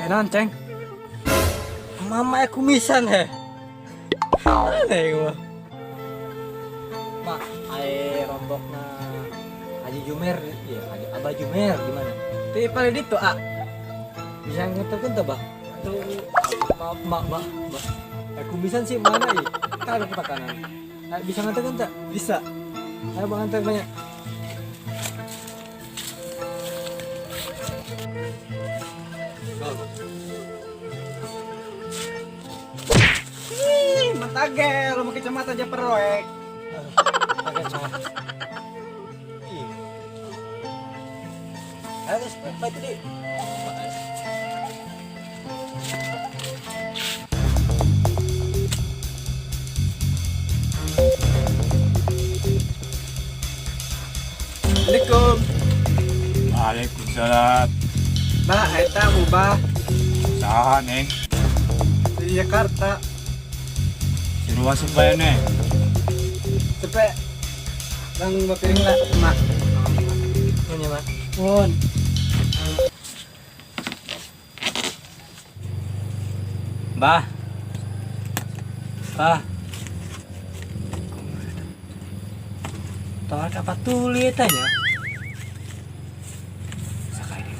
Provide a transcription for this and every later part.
Naon, Ceng? Mama aku kumisan he. Aneh gua. Mak, air rombokna Haji Jumer, iya Haji Abah Jumer gimana? Ti paling ditu, ah. Bisa ngetekeun teu, Bah? Tuh, maaf, mak, bah, bah. Kumisan sih mana ya? Kan ada kanan. Bisa ngetekeun tak? Bisa. Ayo bang antar banyak. Ih, matagel, mau kacamata aja peroek. Pakai cowok. Ih. Ayo guys, apa itu di? Assalamualaikum. Waalaikumsalam. Bah, eta mubah Saha, Neng? Di Jakarta. Suruh masuk bae, Neng. Cepet. Bang bapiring lah, mak. Ini mak. Mun. Bah. Bah. Tolak apa tulis tanya? Sakai deh.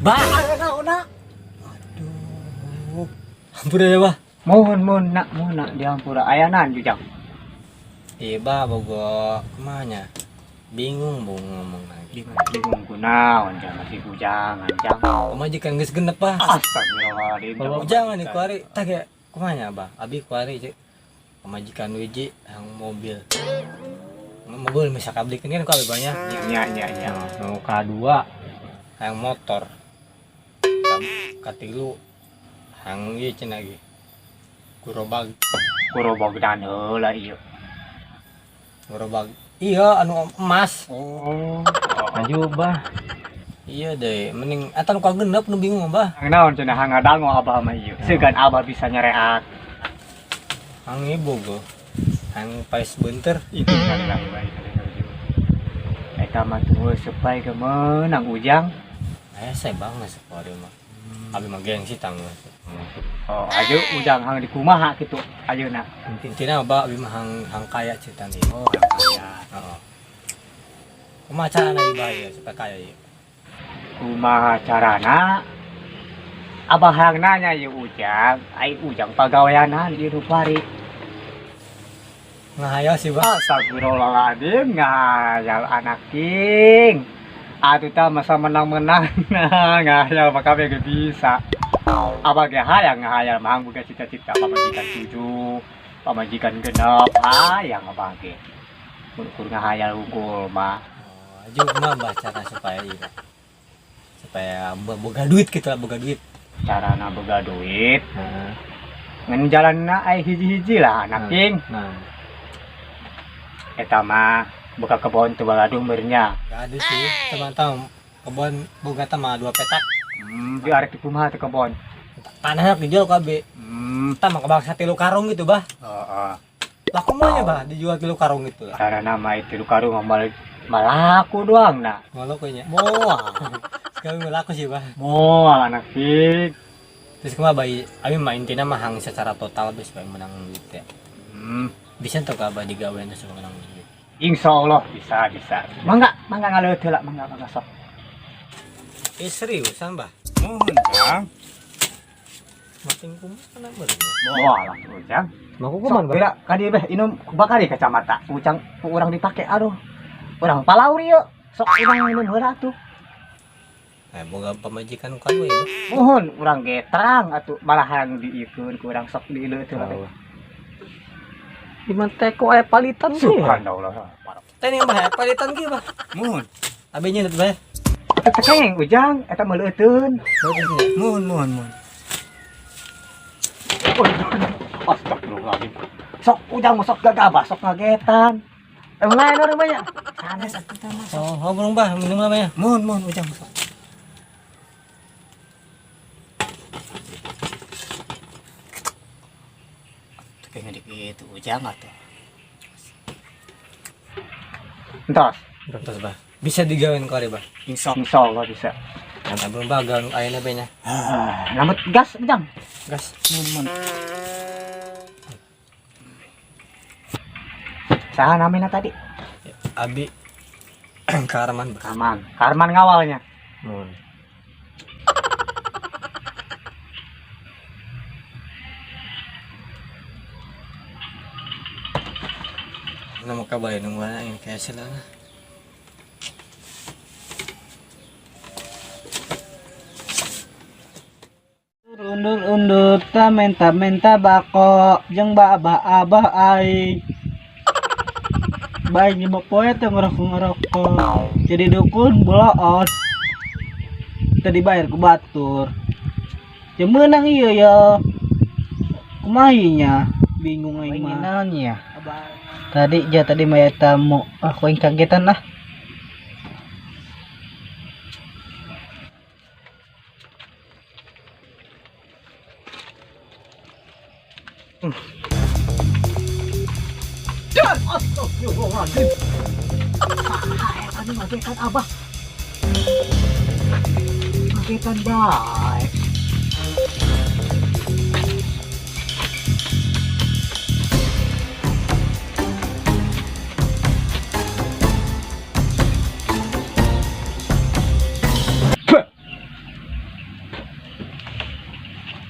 Bah. Naon, nak? Aduh. Ampun ya, Bah. Mohon mohon nak, mohon nak dihampura ayanan jujang. Iya, Bah, bogo kemana? Bingung bu ngomong lagi. Bingung kunaon jang masih hujangan jang. Pamajikan geus genep, Bah. Astagfirullahaladzim. Bawa jangan nih kuari, tak ya kumanya, Bah? Abi kuari cek. Pamajikan wiji yang mobil. Mobil bisa kabelikan kan ku banyak. Nya nya nya. Nu kadua yang motor. Katilu hang ieu cenah ge. Gerobak, Gerobak dan heula ieu. Gerobak. Iya anu emas. Oh. Maju, Bah. Iya deh, mending eta nu kagenep nu bingung, Bah. Hang naon cenah hang ngadango abah mah ieu. Segan abah bisa nyereat. Hang ibu go. Hang paes beunteur. Itu kali lagi baik kali lagi. Eta mah tuh sepai ke menang ujang. Eh, saya banget sekuari mah. Abi mah gengsi tanggung. Oh, ayo ujang hang di kumaha kitu ayeuna. Intinya abah abi mah hang hang kaya cerita nih. Oh, hang kaya. Heeh. Kumaha carana ieu bah ieu supaya kaya ieu? Kumaha carana? Abah hang nanya ieu ujang, ai ujang pagaweanan ieu nu kuari. Ngahayal sih, Bah. Astagfirullahaladzim, ngahayal anak king. Atuh tah masa menang-menang nah, ngahayal mah kabeh ge bisa. Abah ge hayang ngahayal mah boga cita-cita pamajikan 7, pamajikan 6, hayang abah ge. Mun ukur ngahayal unggul mah. Oh, aju mah bah cara supaya ieu. Supaya boga duit gitu lah, boga duit. Carana boga duit. Heeh. Ngan jalanna ai hiji-hiji lah anak king. Nah, Eta mah buka kebon tuh baladung bernya. gak ada sih. Teman-teman kebon boga teh mah 2 petak. Di arek di kumaha teh kebon. Tanahnya dijual kabeh. Tah mah kebangsa 3 karung gitu, Bah. Heeh. Lah kumanya, Bah, dijual 3 karung gitu lah. Karena nama itu karung mah malaku doang nah. Malaku nya. Moal. Sekali malaku sih, Bah. Moal anak sih. Terus kumaha bayi? Abi mah intina mah hang secara total geus supaya menang duit ya. Bisa tuh ka Abah digawean terus menang duit. Insya Allah bisa, bisa. Mangga, mangga ngaleueut heula, mangga, mangga sok. Seriusan, Bah? Mohon, Kang. Mating kumaha bener. Moal lah ujang. Mau Sok geura ka dieu beh inum bakari kacamata. Ujang ku urang dipake aduh. Urang palauri yeuh. Sok urang minum heula atuh. Boga pamajikan kan we, Bah. Mohon urang ge terang atuh malahan diikeun ku urang sok diileueut heula teh. Di mana teh kok aya palitan sih? Subhanallah. Teh nih, Bah, palitan ki, Bah. Mohon. Abi nyeut, Bah. Eta teh keng ujang eta meuleuteun. Mohon, mohon, mohon. Astagfirullahaladzim. Sok ujang mah sok gagabah, sok ngagetan. Emang lain orang banyak. Sanes atuh teh mah. Oh, oh burung bah, minum lah ya. Mohon, mohon ujang sok. Tuh kayaknya gitu ujang atuh. Entos. Entos, Bah. Bisa digawein kali, Bah. Insya Allah bisa. Ang abang baga nu aya na nya. Lamot gas Ujang. Gas. Mun. Saha namina tadi? Abi Karman bah. Karman. Karman ngawalnya. Mun. Ano mo kabay nung wala yun kaya sila na. Undur-undur ta menta-menta bako jeung ba abah aing. Baik lima poe teh ngerokok-ngerokok. Jadi dukun boloon. Teu dibayar ku batur. Ya meunang ieu ya. Kumaha nya? Bingung aing mah. Naon ya? Tadi ja tadi maya tamu. Ah, ku aing kagetan lah. Astagfirullahaladzim. Anu ngagetan abah. Ngagetan bae.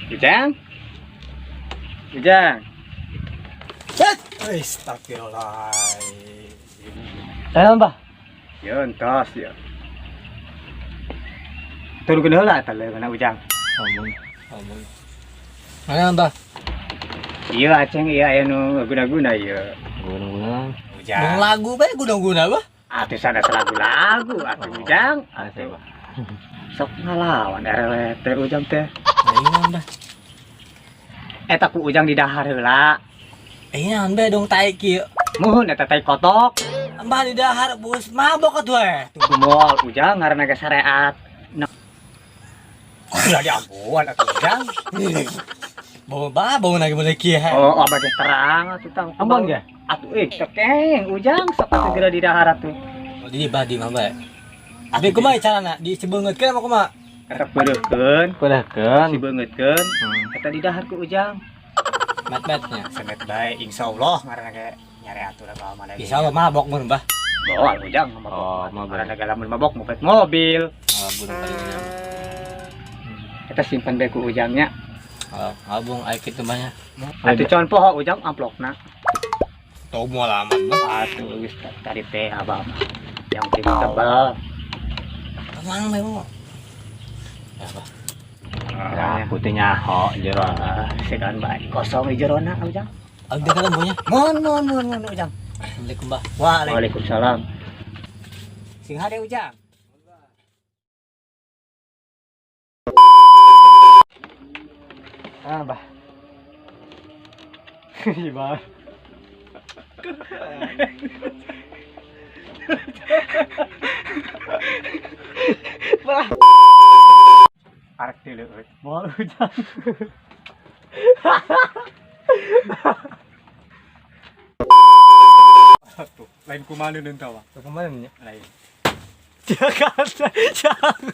Ujang? Ujang. Astagfirullah. Ayo bah. Yun, tos ya. Turun heula eta leungeunna Ujang. Amun. Amun. Ayo bah. Iya aceng iya aya nu guna-guna ieu. Guna-guna. Ujang. Dong lagu bae guna-guna bah. Atuh sana lagu-lagu atuh Ujang. Atuh bah. Sok ngalawan erele teh Ujang teh. Ayo bah. Eta ku Ujang di dahar heula. Iya, bae dong tai kieu. Muhun eta tai kotok. Mbah di dahar bus mabok atuh eh. Moal Ujang ngaranna ge syariat. Nah. Udah diampuan atuh Ujang. Bau bah bau lagi boleh kieu. Oh, abah ge terang atuh tang. Ambon ge? Atuh cekeng Ujang sok atuh geura di dahar atuh. Oh, di bah di mah bae. Abi kumaha carana? Dicebeungeutkeun apa kumaha? Eta peureuhkeun, Peureuhkeun. Dibeungeutkeun. Eta di dahar ku Ujang. Mat-matnya. Semet bae insyaallah ngaranna ge nyare atuh lah mana. Insyaallah mabok mun bah. Moal Ujang mabok. Oh, mabok. Ngaranna ge lamun mabok mopet mobil. Oh, budak paling nyaman. Eta simpan bae ku Ujangnya. Oh, abung ai kitu mah nya. Atuh con poho Ujang amplopna. Tau moal amat bah. Atuh geus tadi teh abah mah. Yang penting tebal. Tenang bae mo. Ya bah. Ya, putihnya ho jero. Segan bae kosong di jerona Ujang. Abdi kan lembunya. Mohon mohon mohon mohon Ujang. Assalamualaikum bah. Waalaikumsalam. Sing hade Ujang. Ah, bah. Bah. Bah. Arek tileueut. Moal Ujang. Atuh, lain kumaha nu tawa. Kumaha nya? Lain. Jakarta. Jangan.